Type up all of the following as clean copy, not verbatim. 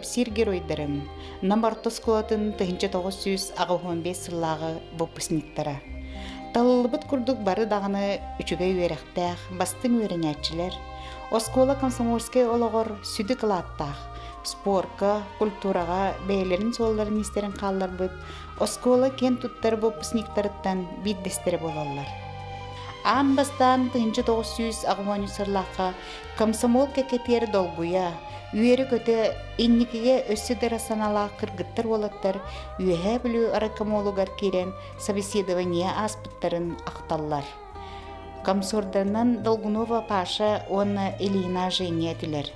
кэпсиир геройдарым Нам орто оскуолатын 1985 сыллааҕы выпускниктара. Талыллыбыт курдук бары даҕаны үчүгэй үөрэхтээх, бастыҥ үөрэнээччилэр, оскуола комсомольскай олоҕор сүдү кылааттаах, спорка, культураҕа бэйэлэрин суолларын-иистэрин хаалларбыт оскуола киэн туттар выпускниктарыттан биирдэстэрэ буолаллар. Аан бастаан 1983 сыллаахха комсомол кэккэтигэр долгуйа, үөрэ-көтө, инникигэ өссө да ыра санаалаах кыргыттар-уолаттар Үөһээ Бүлүү райкомолугар киирэн собеседование ааспыттарын ахталлар. Комсордарынан Долгунова Паша уонна Ильина Женя этилэр.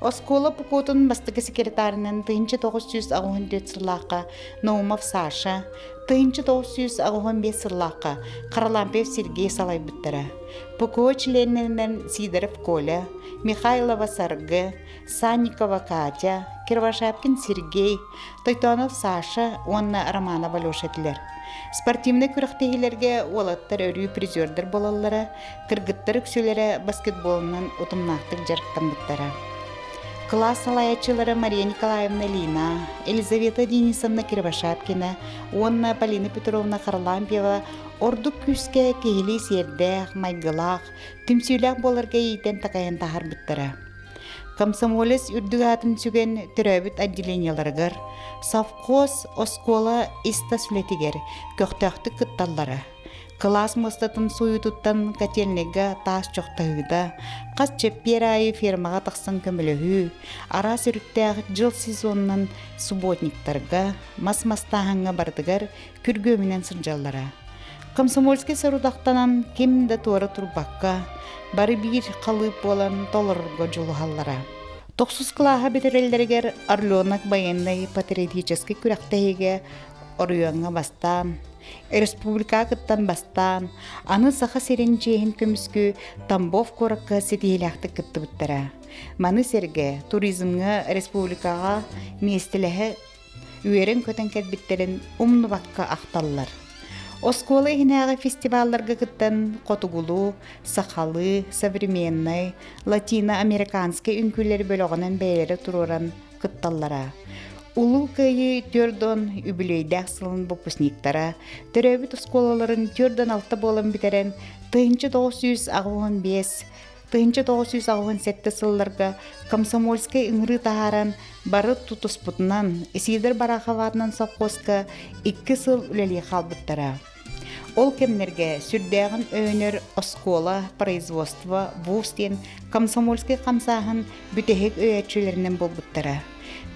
Оскуола ПКО-тун бастакы секретарынан 1984 сыллаахха Наумов Саша, 1985 сыллаахха Харлампьев Сергей салайбыттара. ПКО членнэринэн Сидоров Коля, Михайлова Саргы, Санникова Катя, Кировошапкин Сергей, Тойтонов Саша уонна Романов Алеша этилэр. Спортивнай күрэхтэһиилэргэ уолаттар өрүү призердэр буолаллара, кыргыттар үксүлэрэ баскетболунан утумнаахтык дьарыктаммыттара. Кылаас салайааччылара Мария Николаевна Лина, Елизавета Денисовна Кривошапкина уонна Полина Петровна Харлампьева ордук күүскэ киһилии сиэрдээх, майгылаах, түмсүүлээх буоларга иитэн-такайан таһаарбыттара. Комсомолец үрдүк аатын сүгэн төрөөбүт отделениеларыгар, совхоз, оскуола ис-тас үлэтигэр көхтөөхтүк кытталлара. Кылаас муостатын сууйутуттан котельнайга таас чохтоһуута, хас чэппиэр аайы фермаҕа тахсан көмөлөһүү, араас өрүттээх дьыл сезонунан субботниктарга, мас мастааһыҥҥа барытыгар күргүөмүнэн сылдьаллара. Комсомольскай сорудахтанан ким да туора турбакка, бары биир халыып буолан толорорго дьулуһаллара. Тохсус кылааһа бүтэрэллэригэр Орленок байыаннай патриотическай күрэхтэһиигэ оройуоҥҥа бастаан, республикаҕа кыттан бастаан, аны Саха сирин чиэһин көмүскүү Тамбов куоракка ситиһиилээхтик кыттыбыттара. Маны сэргэ туризмҥа республикаҕа миэстэлэһэ үөрэн-көтөн кэлбиттэрин умнубакка ахталлар. Оскуола иһинээҕи фестивалларга кыттан хотугулуу, сахалыы, современнай, латино-американскай үҥкүүлэри бөлөҕүнэн бэйэлэрэ туруоран кытталлара. Улуу Кыайыы 40 үбүлүөйдээх сылын выпускниктара төрөөбүт оскуолаларын 46 буолан бүтэрэн 1985 1987 сылларга комсомольскай ыҥырыы таһааран бары тутуспутунан Исидор Барахов аатынан совхозка икки сыл үлэлии хаалбыттара. Ол кэмнэргэ сүрдээҕин өйөнөр оскуола, производство, вуз диэн комсомольскай хамсааһын бүтэһик өйөөччүлэринэн буолбуттара.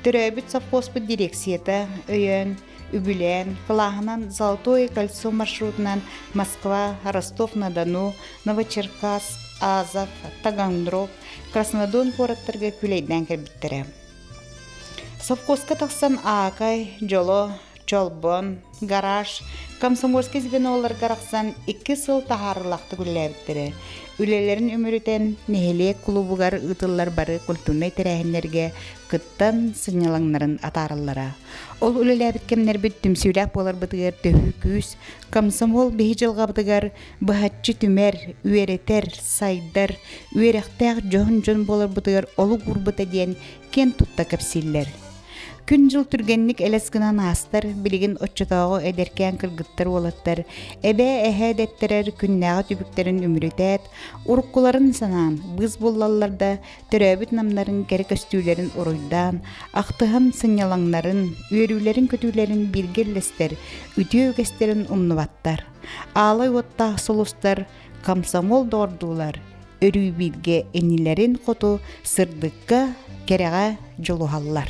Төрөөбүт совхозпут дирекцията өйөөн, үбүлээн, кылааһынан Золотое кольцо маршрутунан Москва, Ростов-на-Дону, Новочеркасск, Азов, Таганрог, Краснодон куораттарга күлэйдээн кэлбиттэрэ. Совхозка тахсан Аакай, Дьоло, Чолбон, Гараж, комсомольскай звеноларга арахсан икки сыл таһаарыылаахтык үлэлээбиттэрэ. Үлэлэрин үмүрүтэн нэһилиэк кулуубугар ыытыллар бары культурнай тэрээһиннэргэ кыттан сынньалаҥнарын атаараллара. Ол үлэлээбит кэмнэрбит түмсүүлээх буоларбытыгар төһүү күүс, комсомол биһи дьылҕабытыгар быһаччы түмэр, үөрэтэр, сайдар, үөрэхтээх дьоһун дьон буоларбытыгар олук уурбута диэн киэн тутта кэпсииллэр. Күн-дьыл түргэнник элэс гынан аастар, билигин оччотооҕу эдэркээн кыргыттар-уолаттар эбээ-эһээ дэттэрэр күннээҕи түбүктэрин үмүрүтээт, уруккуларын санаан, быыс буллаллар да, төрөөбүт намнарын кэрэ көстүүлэрин уруйдаан, ахтыһан сынньалаҥнарын, үөрүүлэрин-көтүүлэрин бииргэ үллэстэр үтүө үгэстэрин умнубаттар. Аалай уоттаах сулустар, комсомол доҕордуулар өрүү бииргэ иннилэрин хоту сырдыкка, кэрэҕэ дьулуһаллар.